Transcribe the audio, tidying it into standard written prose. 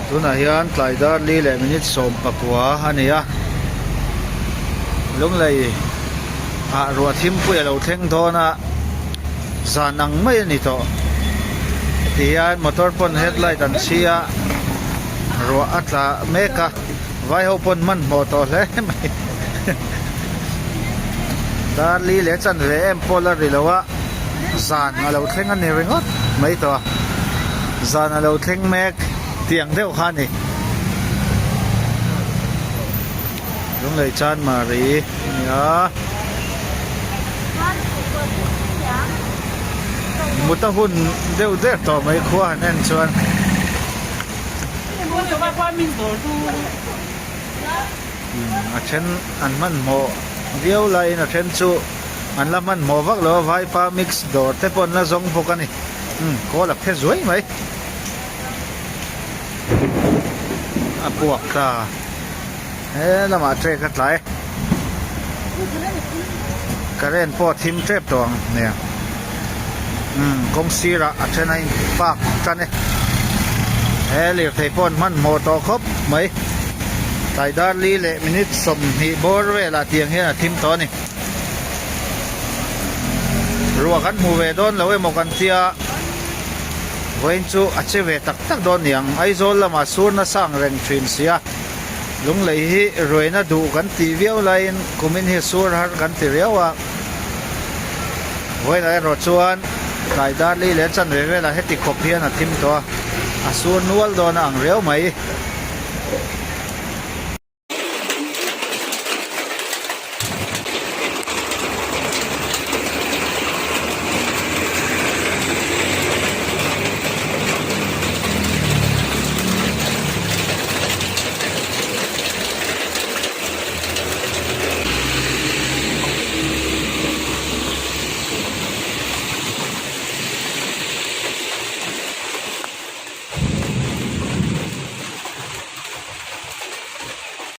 Tunah hian tlai dar li leh minute 19 a ni a, Lunglei ah ruah thimpui a lo thleng dawn a, zan ang mai a ni tawh. Heti hian motor pawn headlight an chhi a, ruah a tla mek a, vai ho pawn hmanhmawh tawh hle mai. Dar li leh chanve em pawh la ri lo a, zan a lo thleng a ni ringawt mai tawh a, zan a lo thleng mek tiang deuh kha a ni. Lunglei Chanmari a ni a, mut a hun deuh der tawh mai khua han en chuan. A then an hmanhmawh viau laiin a then chu an la hmanhmawh vak lo a, vaipa mix dawr te pawh an la zawng bawk a ni. Umm kawl a phe zuai mai. A puak ta. He lamah trek a tlai. Current pawh a thim tep tawh ang nia. Umm kawng sirah a then a in park tan e. He lirthei pawh an hmanhmawh tawh khawp mai. Tlai dar li leh minute 20 bawr velah tiang hian a thim tawh a ni. Ruah kan hmu ve dawn lo emaw kan tia vawiin chu a che ve tak tak dawn niang. Aizawl lamah sur nasa ang reng thin sia. Lunglei hi ruaina duh kan tih viau laiin kumin hi sur har kan ti riau a. Vawiinah erawh chuan tlai dar li leh chanve velah heti khawp hian a thim tawh a, a sur nual dawn a ang riau mai.